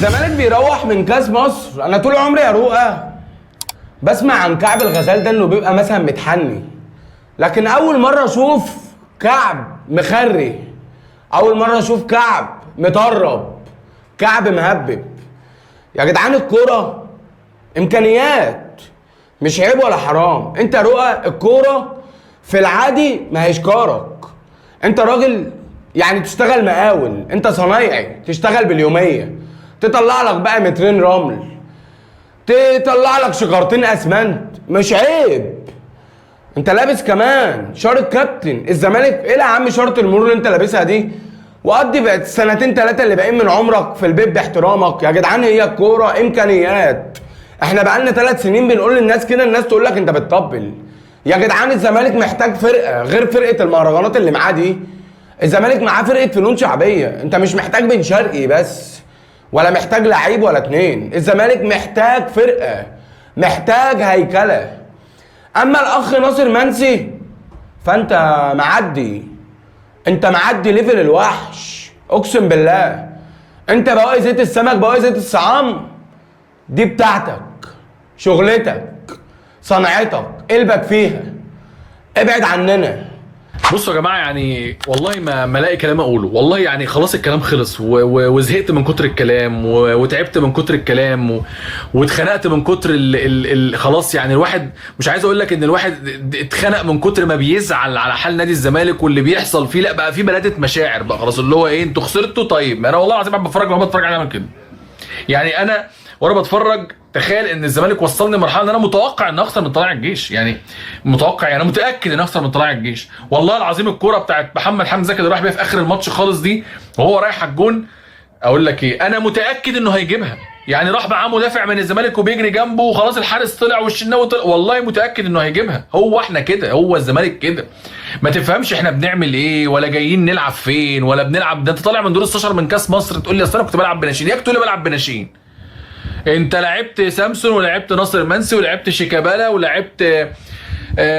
الزمالك بيروح من كاس مصر. انا طول عمري يا رؤى بسمع عن كعب الغزال ده انه بيبقى مثلا متحني، لكن اول مرة اشوف كعب مخري، اول مرة اشوف كعب مطرب، كعب مهبب. يا جدعان الكورة امكانيات، مش عيب ولا حرام. انت يا رؤى الكورة في العادي ما هيش كارك. انت راجل يعني تشتغل مقاول، انت صنايعي تشتغل باليوميه، تطلع لك بقى مترين رمل، تطلع لك شجرتين اسمنت، مش عيب. انت لابس كمان شارة كابتن الزمالك، ايه يا عم شارة المرور اللي انت لابسها دي؟ وقضي بقت سنتين ثلاثة اللي باقيين من عمرك في البيت باحترامك. يا جدعان هي الكورة امكانيات. احنا بقالنا 3 سنين بنقول للناس كده، الناس تقول لك انت بتطبل. يا جدعان الزمالك محتاج فرقه غير فرقه المهرجانات اللي معاه دي. الزمالك معاه فرقه فنون شعبية، انت مش محتاج بن شرقي بس، ولا محتاج لعيب ولا اتنين. الزمالك محتاج فرقه، محتاج هيكله. اما الاخ ناصر منسي فانت معدي، انت معدي level الوحش، اقسم بالله. انت بواقي زيت السمك، بواقي زيت الصعام دي بتاعتك، شغلتك، صنعتك، قلبك فيها، ابعد عننا. بصوا يا جماعة، يعني والله ما الاقي كلام اقوله، والله يعني خلاص الكلام خلص وزهقت من كتر الكلام وتعبت من كتر الكلام واتخنقت من كتر ال ال ال خلاص. يعني الواحد مش عايز اقول لك ان الواحد اتخنق من كتر ما بيزعل على حال نادي الزمالك واللي بيحصل فيه. لا بقى في بلادة مشاعر بقى خلاص، اللي هو ايه، انتوا خسرتوا طيب. انا والله العظيم قاعد بتفرج وانا بتفرج على كده، يعني انا وانا بتفرج تخيل ان الزمالك وصلني لمرحلة ان انا متوقع ان اخسر من طلائع الجيش، يعني متوقع، يعني متاكد ان اخسر من طلائع الجيش. والله العظيم الكورة بتاعت محمد حمدي زكي اللي راح بيها في اخر الماتش خالص دي وهو رايح على الجون، اقول لك ايه، انا متاكد انه هيجيبها. يعني راح معاه مدافع من الزمالك وبيجري جنبه وخلاص الحارس طلع والشناوي طلع، والله متاكد انه هيجيبها. هو احنا كده، هو الزمالك كده، ما تفهمش احنا بنعمل ايه ولا جايين نلعب فين ولا بنلعب. ده انت طالع من دور 16 من كاس مصر تقول لي اصل انا كنت بلعب بناشئين، ياك تقول لي بلعب بناشئين. انت لعبت سامسون ولعبت ناصر منسي ولعبت شيكابالا ولعبت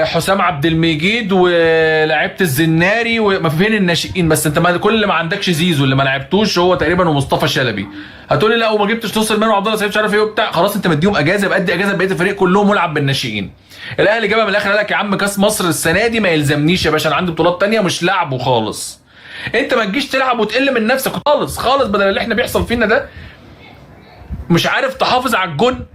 حسام عبد المجيد ولعبت الزناري، وما فين الناشئين؟ بس انت ما كل ما عندكش زيزو اللي ما لعبتوش هو تقريبا ومصطفى شلبي. هتقولي لا وما جبتش ناصر مان وعبد الله سعيد مش عارف ايه وبتاع، خلاص انت مديهم اجازه، يبقى ادي اجازه بقية الفريق كلهم والعب بالناشئين. الاهلي جابها من الاخر، قال لك يا عم كاس مصر السنة دي ما يلزمنيش يا باشا، انا عندي بطولات تانية مش لعبه خالص. انت ما تجيش تلعب وتقل من نفسك خالص خالص، بدل اللي احنا بيحصل فينا ده، مش عارف تحافظ على الجون.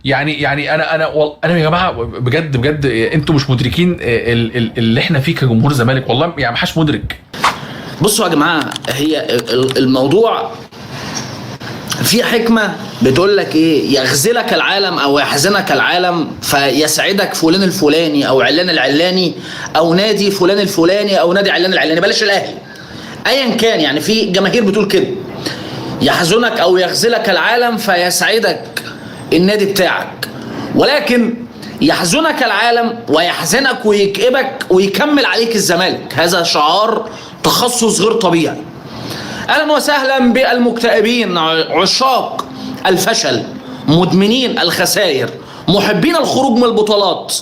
يعني انا يا جماعة بجد بجد انتوا مش مدركين اللي احنا فيه كجمهور زمالك، والله يعني ما حدش مدرك. بصوا يا جماعة، هي الموضوع في حكمه بتقول لك ايه، يغزلك العالم او يحزنك العالم فيسعدك فلان الفلاني او علان العلاني او نادي فلان الفلاني او نادي علان العلاني، بلاش الاهلي، ايا كان. يعني في جماهير بتقول كده، يحزنك او يغزلك العالم فيسعدك النادي بتاعك، ولكن يحزنك العالم ويحزنك ويكئبك ويكمل عليك الزمالك. هذا شعار تخصص غير طبيعي. اهلا وسهلا بالمكتئبين، عشاق الفشل، مدمنين الخسائر، محبين الخروج من البطولات،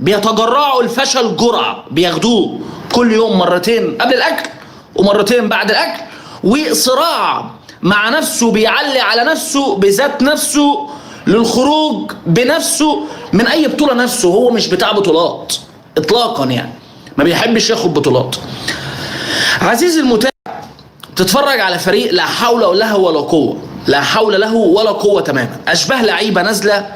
بيتجرعوا الفشل جرعة، بياخدوه كل يوم مرتين قبل الاكل ومرتين بعد الاكل، وصراع مع نفسه، بيعلي على نفسه بذات نفسه للخروج بنفسه من اي بطولة. نفسه هو مش بتاع بطولات اطلاقا، يعني ما بيحبش ياخد بطولات. عزيزي المتابع، تتفرج على فريق لا حول له ولا قوة، لا حول له ولا قوة تماما، اشباه لعيبة نازلة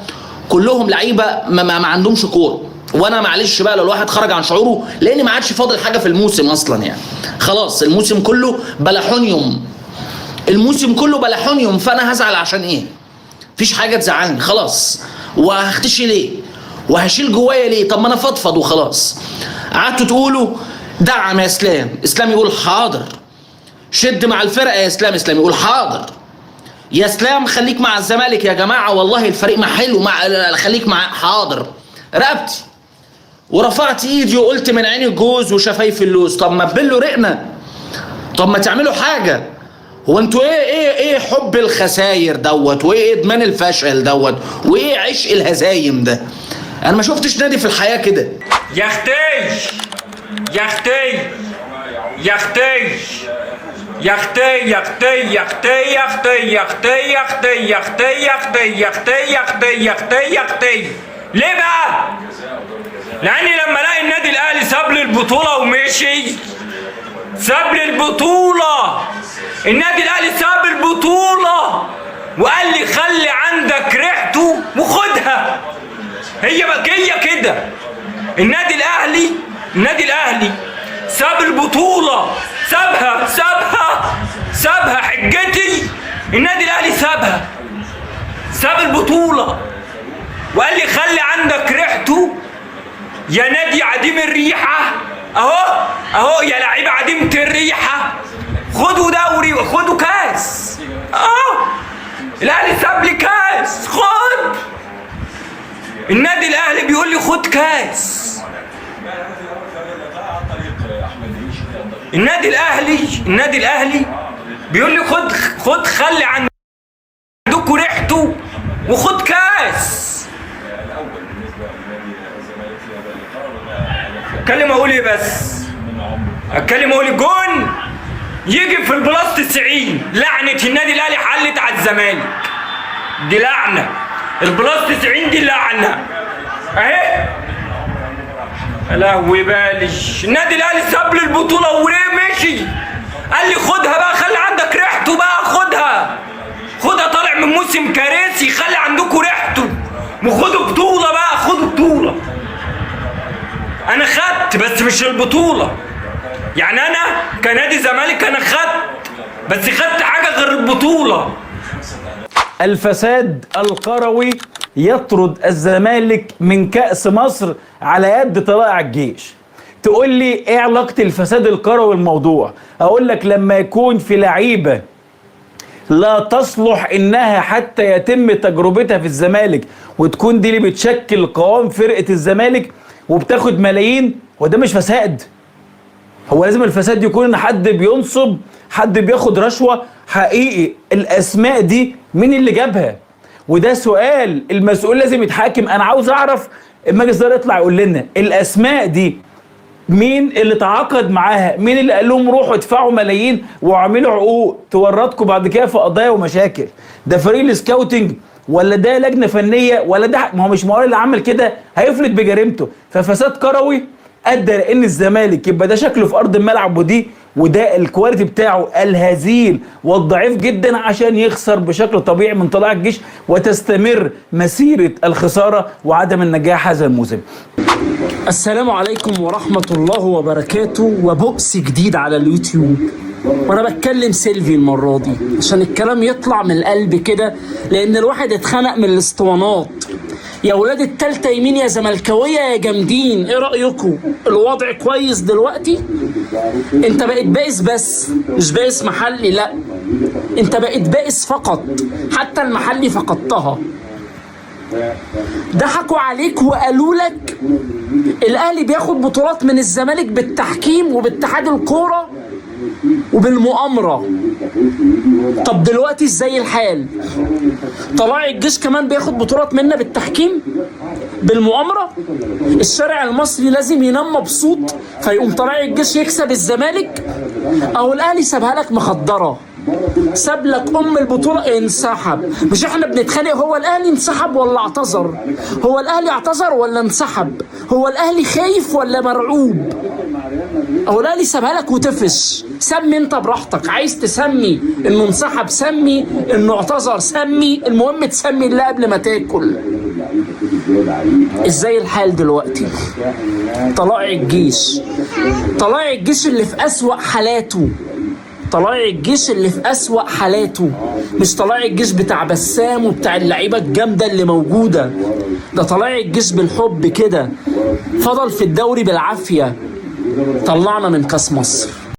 كلهم لعيبة ما عندهمش كورة. وانا معلش بقى لو الواحد خرج عن شعوره، لان ما عادش فاضل حاجة في الموسم اصلا، يعني خلاص الموسم كله بلحونيوم، الموسم كله بلحونيوم، فانا هزعل عشان ايه؟ مفيش حاجة تزعلني خلاص. وهختشي ليه؟ وهشيل جوايا ليه؟ طب ما انا فضفض وخلاص. قعدتوا تقولوا دعم يا اسلام، اسلام يقول حاضر. شد مع الفرقة يا اسلام، اسلام يقول حاضر. يا اسلام خليك مع الزمالك يا جماعة، والله الفريق ما حلو، مع خليك مع حاضر. رقبتي ورفعت ايدي وقلت من عيني الجوز وشفايف اللوز. طب ما تبلوا رقنا، طب ما تعملوا حاجة. هو انتوا ايه ايه ايه حب الخساير دوت، وايه ادمان الفشل دوت، وايه عشق الهزايم ده؟ انا ما شفتش نادي في الحياة كده. يا اختي يا اختي يا اختي يا اختي يا اختي يا اختي يا اختي يا اختي يا اختي يا اختي يا اختي يا اختي يا اختي يا اختي يا اختي. ليه بقى؟ لاني لما الاقي النادي الاهلي ساب لي البطولة ومشي، ساب لي البطولة، النادي الاهلي ساب البطولة وقال لي خلي عندك ريحته وخدها، هي بقية كده. النادي الاهلي، النادي الاهلي ساب البطولة، سابها سابها سابها حجتي. النادي الاهلي سابها، ساب البطولة وقال لي خلي عندك ريحته يا نادي عديم الريحة، اهو اهو يا لعيبة عديمه الريحة، خدوا دوري وخدوا كاس. اهو الاهلي ساب لي كاس، خد. النادي الاهلي بيقول لي خد كاس. النادي الاهلي، النادي الاهلي بيقول لي خد خد، خلي عندكم ريحته وخد كاس. اتكلم اقول ايه بس؟ اتكلم اقول جون يجي في ال plus 90، لعنه النادي الاهلي حلت على الزمالك، دي لعنه ال plus 90، دي لعنه اهي. يا لهوي بالي، النادي الاهلي ساب لي البطولة وليه مشي؟ قال لي خدها بقى، خلي عندك ريحته بقى، خدها خدها، طالع من موسم كارثي، خلي عندكم ريحته وخدوا بطوله بقى، خدوا بطوله. انا خدت بس مش البطولة، يعني انا كنادي زمالك انا خدت، بس خدت حاجة غير البطولة. الفساد القروي يطرد الزمالك من كأس مصر على يد طلائع الجيش. تقول لي ايه علاقة الفساد القروي بالموضوع؟ اقول لك لما يكون في لعيبة لا تصلح انها حتى يتم تجربتها في الزمالك، وتكون دي اللي بتشكل قوام فرقة الزمالك وبتاخد ملايين، وده مش فساد؟ هو لازم الفساد يكون ان حد بينصب، حد بياخد رشوة؟ حقيقي الاسماء دي مين اللي جابها؟ وده سؤال المسؤول لازم يتحاكم. انا عاوز اعرف المجلس ده يطلع يقول لنا الاسماء دي مين اللي تعاقد معاها، مين اللي قال لهم روحوا ادفعوا ملايين واعملوا عقود تورطكم بعد كده في قضايا ومشاكل؟ ده فريق ال scouting ولا ده لجنة فنية ولا ده؟ ما هو مش معقول اللي عمل كده هيفلت بجريمته. ففساد كروي ادى لان الزمالك يبقى ده شكله في ارض الملعب، ودي وده ال quality بتاعه الهزيل والضعيف جدا عشان يخسر بشكل طبيعي من طلائع الجيش، وتستمر مسيره الخسارة وعدم النجاح هذا الموسم. السلام عليكم ورحمة الله وبركاته، وبؤس جديد على اليوتيوب. وانا بتكلم سيلفي المرة دي عشان الكلام يطلع من القلب كده، لان الواحد اتخنق من الاسطوانات. يا ولاد التالتة يمين يا زملكاوية يا جامدين، ايه رأيكم؟ الوضع كويس دلوقتي؟ انت بقيت بائس، بس مش بائس محلي، لا انت بقيت بائس فقط، حتى المحلي فقدتها. ضحكوا عليك وقالوا لك الاهلي بياخد بطولات من الزمالك بالتحكيم وباتحاد الكورة وبالمؤامره. طب دلوقتي ازاي الحال؟ طلائع الجيش كمان بياخد بطولات منا بالتحكيم بالمؤامره. الشارع المصري لازم ينام مبسوط فيقوم طلائع الجيش يكسب الزمالك، او الاهلي سابها لك مخدره، ساب لك ام البطولة، انسحب. مش احنا بنتخانق هو الاهلي انسحب ولا اعتذر؟ هو الاهلي اعتذر ولا انسحب؟ هو الاهلي خايف ولا مرعوب؟ هو الاهلي سابها لك وتفش. سمي انت براحتك، عايز تسمي انه انسحب سمي، انه اعتذر سمي، المهم تسمي الله قبل ما تاكل. ازاي الحال دلوقتي؟ طلائع الجيش، طلائع الجيش اللي في اسوأ حالاته، طلائع الجيش اللي في أسوأ حالاته، مش طلائع الجيش بتاع بسام وبتاع اللعيبة الجامدة اللي موجودة، ده طلائع الجيش بالحب كده، فضل في الدوري بالعافية، طلعنا من كاس مصر.